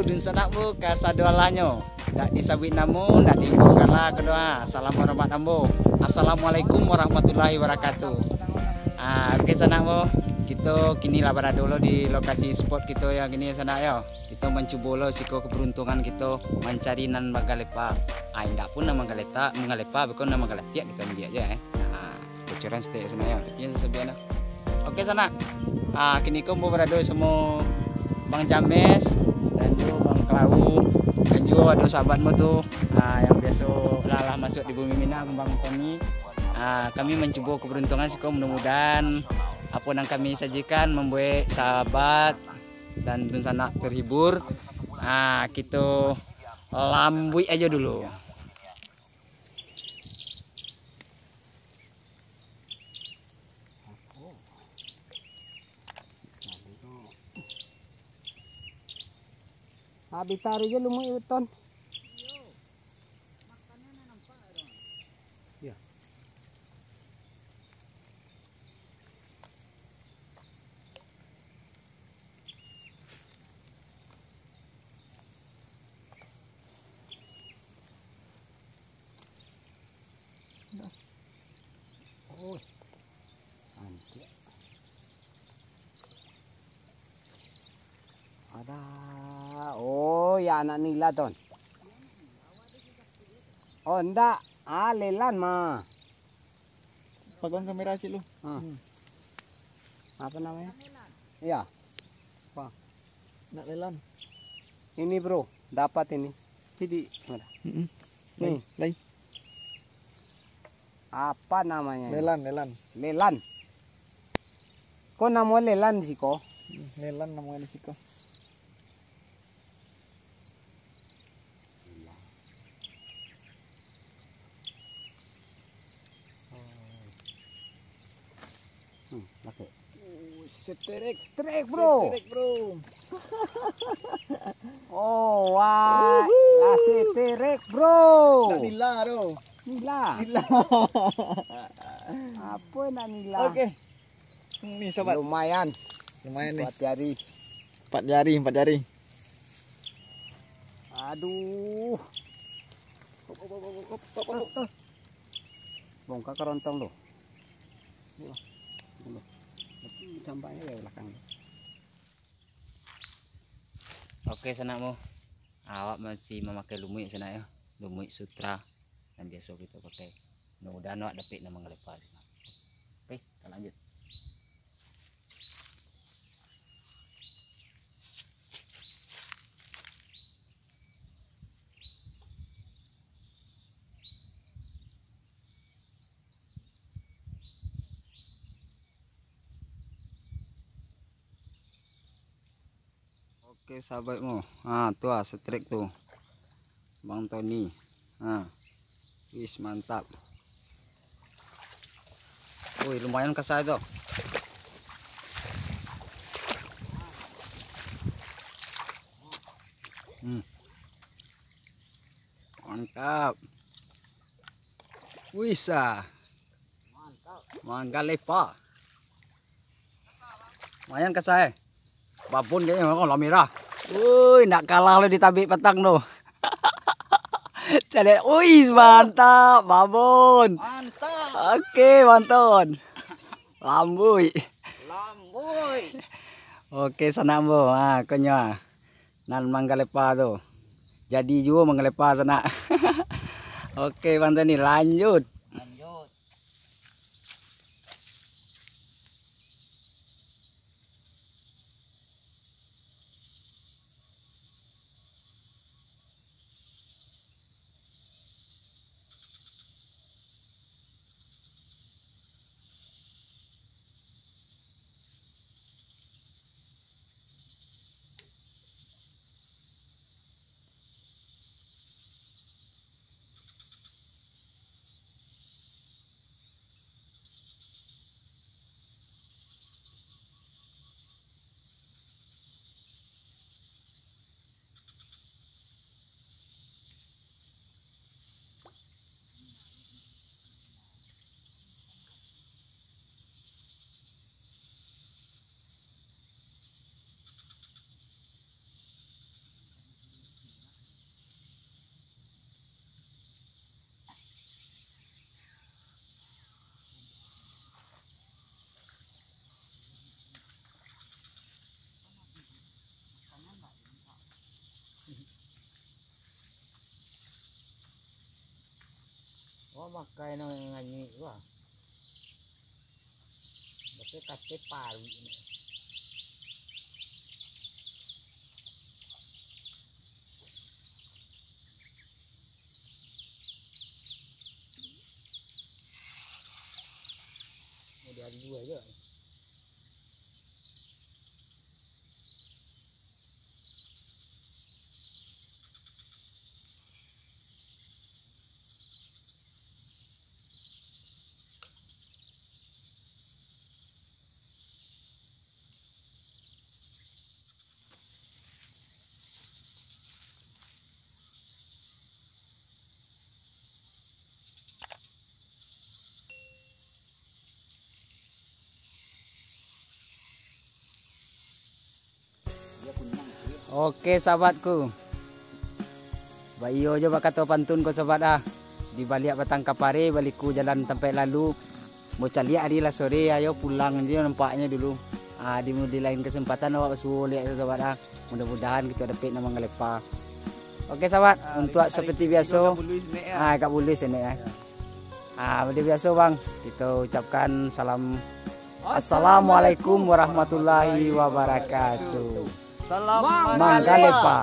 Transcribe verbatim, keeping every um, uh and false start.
Dunsanak ambo kasadoalahnyo. Ndak disabuik namo, ndak diimbau gala, kadoa. Salam hormat ambo. Assalamualaikum warahmatullahi wabarakatuh. Ah, oke, sanak ambo. Kito kini lah barado lo di lokasi spot kito yang kini, sanak yo. Kito mancubo lo siko keberuntungan kito mancari nan manggalepa. Ah, indak pun nan manggalepa, manggalepa, bukan nan manggalatiak kito ambiak je, eh. Nah, bocoran saketek sanak yo, tapi yang sabian lah. Oke, sanak. Ah, kini ko ambo barado samo Bang James dan juo Bang Klau dan juo ado sahabat ambo tu, ah, yang biaso lah, lah masuak di Bumi Minang, Bang Tony. Ah, kami mancubo keberuntungan siko, mudah-mudahan apo nan kami sajikan mambuek sahabat dan dunsanak terhibur. Ah, kito lambuik ajo dulu. Habis taruih je lumuik uton. Iyo. Oi. Antiak. Ada. Oh, ya anak nila, Ton. Oh, ndak. Ah, lelan mah. Pagang kamera cik lu. Ah. Hmm. Apa namanya? Iya. Apa? Nak lelan. Ini, Bro, dapat ini. Sidi. Mana? Mm-mm. Nih. Lai, lai. Apa namanya? Lelan, lelan. Lelan. Ko namo lelan di siko? Hmm, lelan namo di siko. Hmm, pakai. Oh, seterek. Seterek, Bro. Seterek, Bro. Oh, wah. Uhuh. Lah seterek, Bro. Nak nila, Bro. Nila. Nila. Apa nak nila? Oke. Ni, sobat. Lumayan. Lumayan ni. Empat jari. Empat jari, empat jari. Aduh. Bongkar kerontong tu. Ni lah. Ni lah. Tapi campaknya di belakang. Oke, sanak ambo. Awak masih mamakai lumuik, sanak yo. Lumuik sutra yang biaso kito pakai. Mudah-mudahan awak dapek nan manggalepa, sanak. Oke, kita lanjut. Oke, sahabatku. Ah, tu ah, setrek tu. Bang Tony. Ah. Wis, mantap. Wih, lumayan kasar tu. Hmm. Mantap. Wis, ah. Manggalepa. Lumayan kasar, eh. Babon kayaknya, oh, lah merah. Woi, nak kalah lo ditabik patang tu. Caliak, wih, mantap, babon. Mantap. Oke, mantap. Lambuik. Lambuik. Oke, sanak ambo. Ha, konyo, ah. Nan manggalepa tu. Jadi juo manggalepa, sanak. Oke, Bang Tony, lanjut. Lanjut. Oh, makai no nganyuik tu ah. Tapi kate paruik ni. Mau diadu aja. Oke, sahabatku. Baiyo jo bakato pantun ko, sahabat ah. Di baliak batang kapare, baliku jalan tampek lalu. Mau caliak ari lah sore, ayo pulang jo nampaknyo dulu. Ah, di, di lain kesempatan awak basuo liak, sahabat ah. Mudah-mudahan kito dapek nan mangalepa. Oke, sahabat, ah, untuk seperti biaso, ah, agak bulih sini ya. Ah, seperti biaso, Bang, kito ucapkan salam. Assalamualaikum warahmatullahi wabarakatuh. Salam mangalepa.